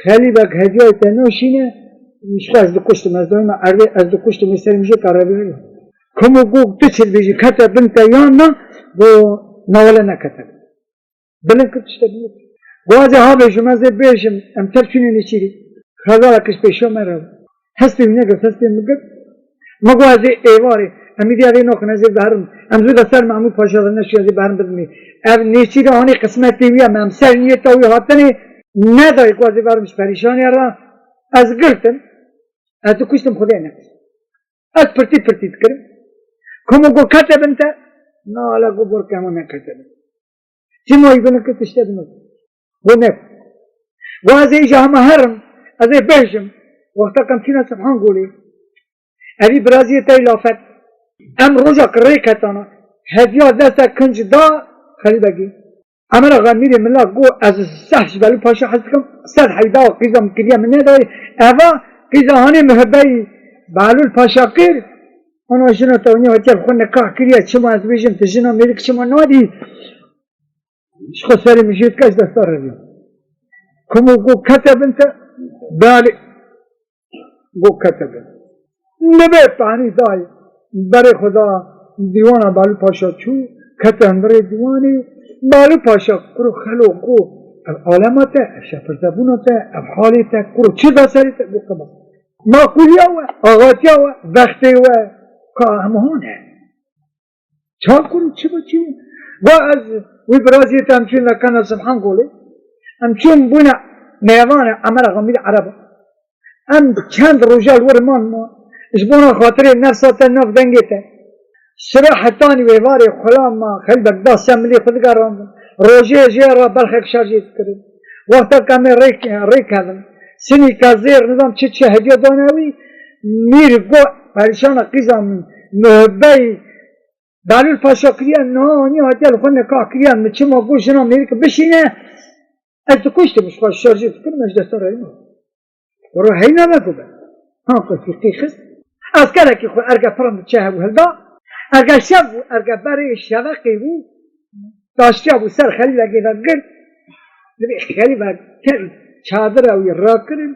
Xelîbek hediyayê te nişîne, ji xwe ez dikuştim, ez dayîme erdê, ez dikuştim, ê serê min jê ka revî. Kum û got, tu çi dibêjî, kete bin te yan na, got, na wele nekete. Bilind kir tiştekî. Go ez ê ha bêjim, ez ê bêjim, em tev çûnê nêçîrî. Xezalek ji pêşiya me re. Hestê wî negirt, hestê min girt. Min got ez ê êvarê, em îdî ez ê noxin, ez ê beherim. Em zû de ser Mehmûd Paşa de neşî, ez ê beherim bidimê. Ev nêçîrî anî qismetê wî ye, me em ser niyeta wî hatine nedayê ku ez ê beherim ji perîşanê re. Ez girtim. Ez dikuştim, Xwedê nekir. Ez pirtî pirtî dikirim. Kum û got kete bin te. Na, hele got borke hema nekete bin. Çima wî binik kir tişte din. Go ne. Go ez ê îja hema herim, ez ê bêjim. Wexta kem çîna Sibhan Golê. Evî biraziyê te lafet. Em roja ki rê ketana. Hediya deste kinc da Xelî Begî. Emir Axa mîrê mila go ez zehf ji Belû Paşa hez dikim. Sed heyda qîza min kiriye min nedayê. Eva qîza hanê muhibbeyî Belûl Paşa kir. Ana jina te wînî hatiye xwe nikah kiriye. Çima ez bêjim tu jina mêrik çima nadî? Ji xwe serê min jê dike, ji desta revî. Kum û got kete bin te, belê, got kete bin. Nibê penî dayê, berê xwe da dîwana Balû Paşa çû, kete hundirê dîwanê, Balû Paşa kuro xelo got, ev alema te, ev şefirzebûna te, ev halê te, kuro çi da serê te, got qebal. Maquliya we, axatiya we, vextê we, ka hemû hone. Çakur û çi bi çi? Wa ez wî biraziyê te em çûn lekana Sibhan Golê. Em çûn bûne mêvanê Emir Axa mîrê Ereba. Em çend roja li wir man ma. Ji bona xatirê nefsa te nav dengê te. Sibê hetanî wê varê xulam ma Xelbek da se milê xwe digerandin. Rojê jê re belxek şerjê dikirin. Wexta ke em ê rê, rê kevin. Sinî ke zêr nizam çi çi hediya dane wî. Mîr got, perîşana qîza min. Muhibbeyî Belûl Paşa kiriye, niha anî hatiye li xwe nikah kiriye, min çima got jina mêrik bişîne, ez dikuştim, ji xwe şerjê dikirim, ez ji desta revî. Wero heyna me ku be. Ha, ku fîqî xist. Eskerekî xwe erge pirin çe hebû hilda. Erge şev bû, erge berê şeveqê bû. Daştiya bû ser Xelîbegê ve girt. Divê Xelîbeg tevî çadira wî rakirin.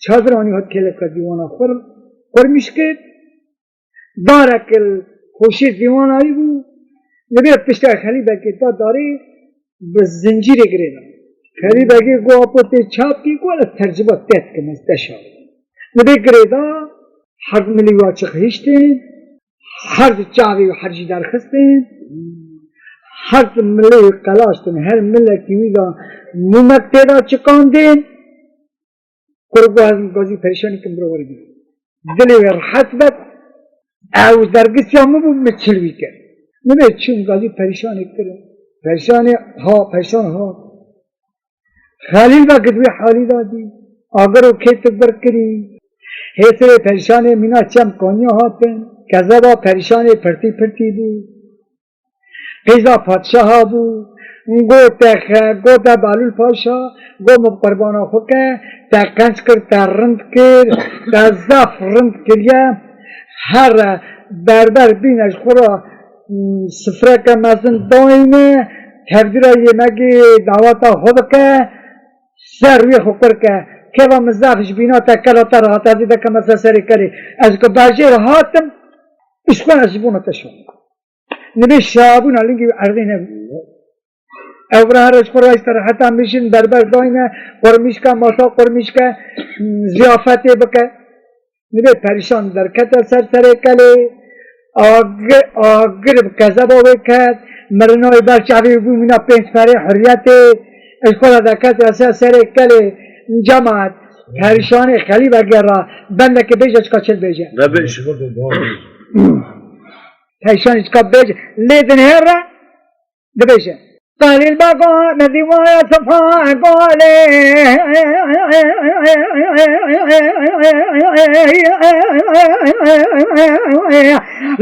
Çadira anî hat kêleka dîwana xwe, xurmîş kir. Darek li hoşê dîwana wî bû, li vê pişta Xelîbekê da darê bi zincîrê girêda. Xelîbekê got, "Apo tê çap kî?" Got, "Li terciba te dikim ez te şa." Li vê girêda herd milê wî açiq hiştin, herd çavê wî her jî derxistin, herd milê wî qelaştin, her milekî wî da mûmek tê da çiqandin. Kur got, "Ez gazî perîşanî kim biro were bî." Dilê wê rehet be, ew dergisiya min bû, min çil wî kir. Min ê çûn gazî perîşanê kir. Perîşanê ha, perîşan ha. Xelîl Beg di wê halî de dî. Agir û kêtik bir kirî. Hêsirê perîşanê mîna çem kaniya hatin. Kezeba perîşanê pirtî pirtî bû. Qîza padşaha bû, gote xe-, gote Balûl Paşa, got, "Min qurbana xwe ke, te qenc kir, te rind kir, te zaf rind kiriye. Here berber bîne ji xwe re, m, sifreke mezin dayne, tevdîra yêmegê daweta xwe bike, ser wê xwe kur ke. Keva min zaf ji bîna te kela te re hate, ez ê dekeme ser serê kelê. Ez ku bajêr hatim, ji xwe ez ji bona te şom." Nibê şabûna lingî wî erdê nebû. Ew vira here ji xwe rayîste re heta mijin berber dayne, qurmîşka, masa qurmîşke, ziyafetê bike. Nibê perîşan derkete ser serê kelê, agi-, agir bi kezeba wê ket, mirina wê ber çavê wî bû mîna pênc perê hurriyetê, ji xwe re deket re ser serê kelê, cemaat, perîşanê Xelîbegê re, bendeke bêje çika çil bêje. Nebêje. Perîşanê çika bêje, lê dinêre, dibêje. Xelîl Bego, me dîwarê Sifa Golê.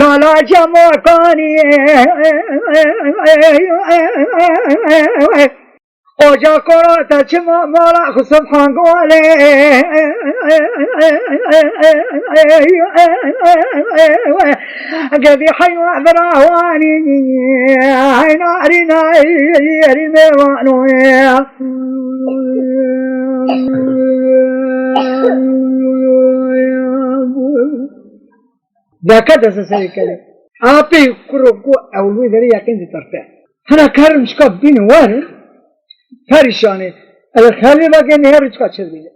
Lala Cemo Kanî. Oca Koro te çima mala xwe Sifa Golê. Gedî heywa virawanî, heyna rîna yerî mêvano. Deke dese serê kelê. Apê kuro ku ew wî derê yeqîn ditirte. Hina kerin çika bîn werin, perîşanê. Ew Xelîl Begê nêr çika çi dibîne.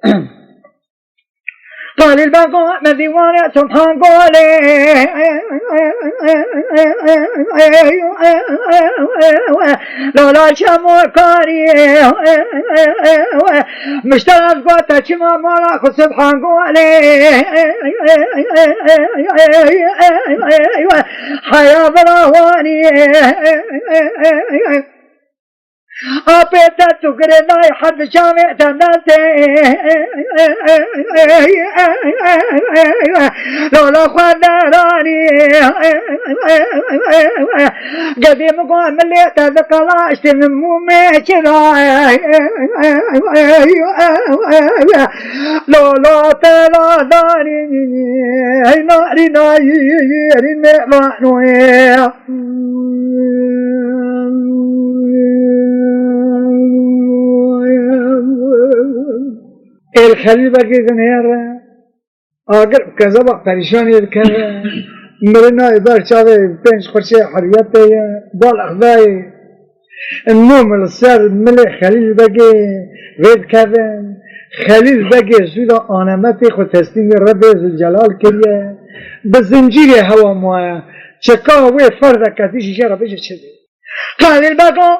Xelîl Bego, me dîwarê Sifa Golê. Lala Çemo Karî. Mişteraz gote çima mala xwe Sifa Golê. Heya virawanî. Apê dest û girêdayî herd çavê te destê. Lola xwe deranî. Gedê min got milê te diqelaştê min mûmê çira. Lola te radanî. Hey narî nayî yerî mêvanoyê. Êl Xelîl Begê dinêre. Agir kezeba perîşanê dikeve. Mirina ê ber çavê pênc xurçê heriyetê ye. Bal exdayê. Nom li ser milê Xelîl Begê vê dikevin. Xelîl Begê zû de anemetê xwe teslîmî Rebê Zilcelal kiriye. Bi zincîrê hewa maye. Çeka wê ferdeke dijî jê re bêje çi bê? Xelîl Bego,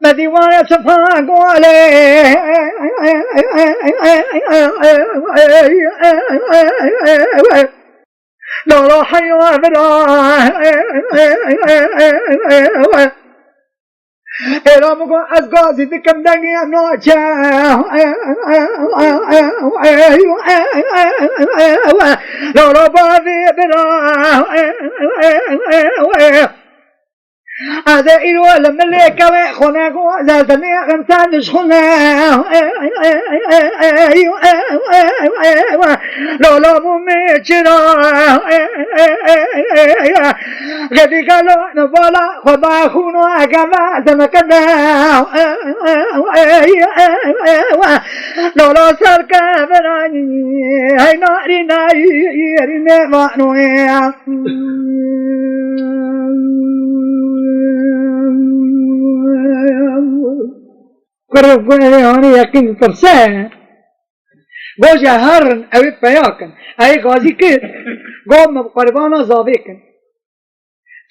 me dîwarê Sifa Golê. Lala heywa vira. Êra min got ez gazî dikim dengê naçe. Lala bavê bira. Ez ê îro li milê kewê xwe nego, zeltenê xemsen ji xwe ne. Lala mûmê çira. Gedî gelo ne bala xwe ba xûno egeve zemekene. Lala serkeviranî hey narî nayî yerî mêvanoye. Kurê ku ev ê hanê yeqîn ditirse, go ji herin ew ê peya kin. Ew ê gazî kir, go min bi qurbana zavê kin.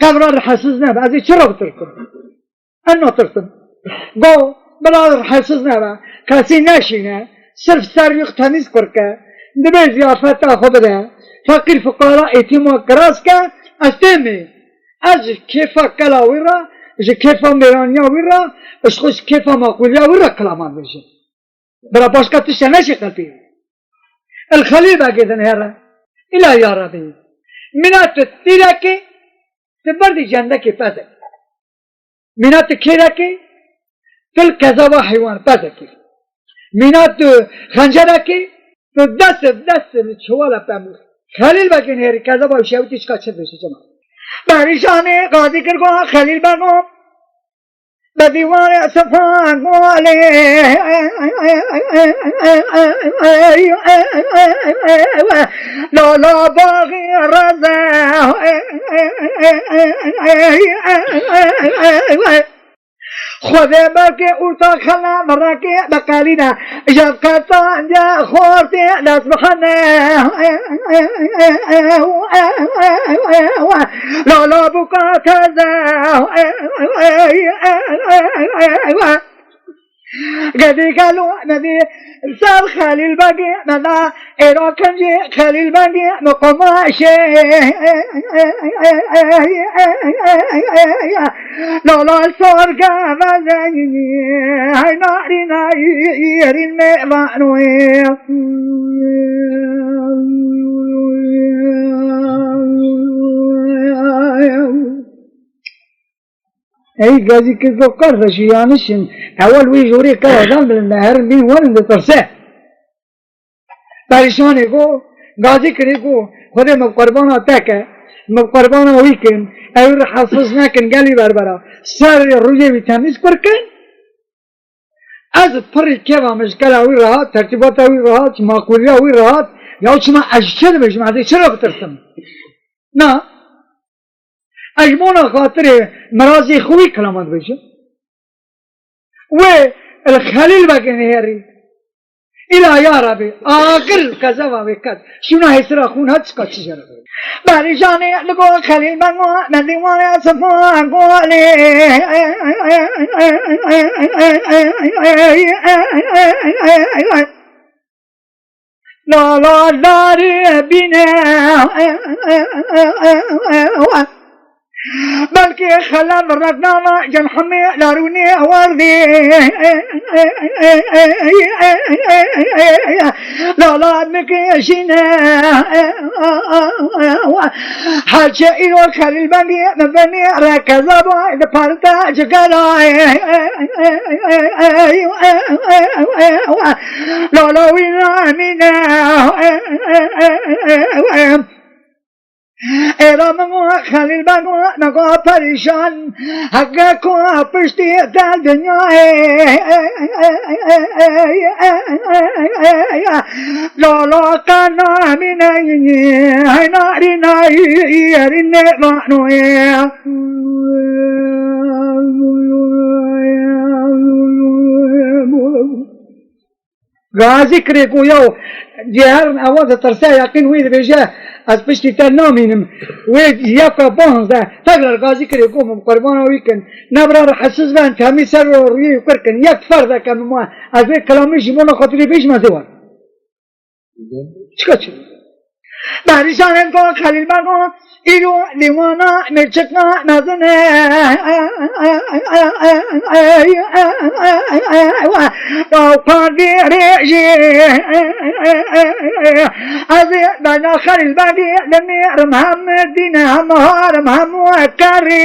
Qebra rihetsiz nebe, ez ê çi re bitirkim? Ez natirsim. Go, bila rihetsiz nebe, kesî neşîne, sirf ser wî temîz kurke, dibê ziyafeta xwe bide, feqîr fuqara êtîma kiras ke, ez têmê. Ez ji kêfa kela wî re, ji kêfa mêraniya wî re, ji xwe ji kêfa maqûliya wî re kilama dibêjim. Bira başka tişte neşê qelpî. El Xelîl Begê dinêre. Îla ya Rebî. Mîna tu tîrekê, tu berdî cendekê pezek. Mîna tu kêrekê, tu li kezaba heywan pezekê. Mîna tu xencerekê, tu dest bi dest li çiwala pemû. Xelîl Begê nêrî kezaba û şewitî çika çi dibêje çima. Perîşanê qazî kir got Xelîl Bego. Bi dîwarê Sifa Golê. Lala baxî reze. Xwedê belkê orta xela mirekê biqelîne. Jan qetandiya xortê dest bixine. Lala bûka teze. Gedî gelo medî ser Xelîl Begî meda, êra kincî Xelîl Begî mi qomaşê. Lala sor gevezeyî, hey narîna yîrîn mêvanoyê. Ey Gazî Kirko kardeşî yanişin. Ewel wî jorê kara dan bilinde herin bîn werin ditirse. Perîşanê go, Gazî Kirê go, Xwedê min qurbana te ke, min qurbana wî kin, ew rihesiz nekin gelî berbera. Serê rûyê wî temîz kur kin. Ez pirî kêfa min ji kela wî re hat, tertîbata wî re hat, ji maqûliya wî re hat, ya çima ez ji çi dibêjim, ez ê çi re bitirsim? Na. Ez ji bona xatirê mirazê xwe wî kilama dibêjim. Wê li Xelîl Begê nihêrî. Îla ya Rebî, agir li kezeva wê ket. Şûna hêsira xûn hat çika çi jere. Berîjanê li go Xelîl Bego, me dîwaya sifa golê. Lala darê bîne. Belkî xelef reknama cem hemê larûnê werdî. Lala nikişîne. Heçe îro Xelîl Bendî min benî rekeza bay di parta cigera. Lala wî namîne. Êra min û Xelîl Beg û Mego perîşan, heke ku piştî te dinyayê. Lala qe namîne, hey narîne, yerî nêvanoyê. Gazî Kirê ku ya cêherin ewa ditirse, yaqîn wî dibêje, ez piştî te namînim. Wê yeka panzdeh, tekrar Gazî Kirê ku min qurbana wî kin. Ne bira rihesiz ben, temî ser û rûyê wî kur kin. Yek ferdeke min wa, ez wê kilamê ji bona xatirî bêjim, ez ê wan. Çika çi? Berîşanên ku Xelîl Bego, îro dîwana mêçika mezin e. Ew qandî rêjî. Ez ê bena Xelîl Begî dinêrim, hem dîn, hem harim, hem wekerî.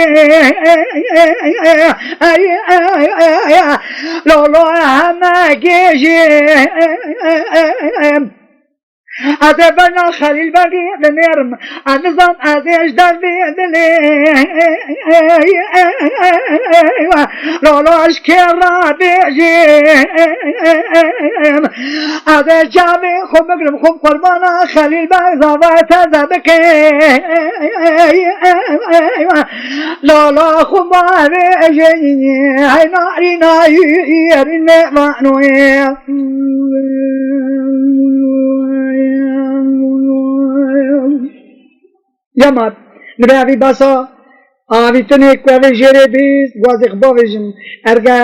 Lolo heme gêjî. Ez ê bena Xelîl Begî dinêrim, ez nizam ez ê ji derdê dilê. Lolo ji kê re bêjim, ez ê çavê xwe bigrim, xwe qurbana Xelîl Beg zava te de bike. Lolo xwe bavêjim, hey narîna yerî nêvanoyê. Yema, li vê evî basa avîtinê ku evê jêrê bîst, gwazê xwe bavêjin. Erge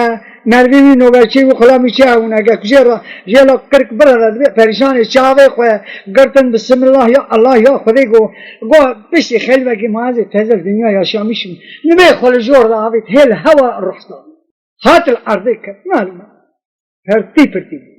mervî wî noveçî û xulamî çi hebûn, ege ku jê re, jê la kirk bire re dibe perîşanê çavê xwe girtin, bismillah ya Allah ya Xwedê go, go piştî xelvekî ma ez ê tezel dinya yaşamişim. Nibê xwe li jor de avît, hêl hewa ruhsa. Hat li erdê ket, malum. Pirtî pirtî bû.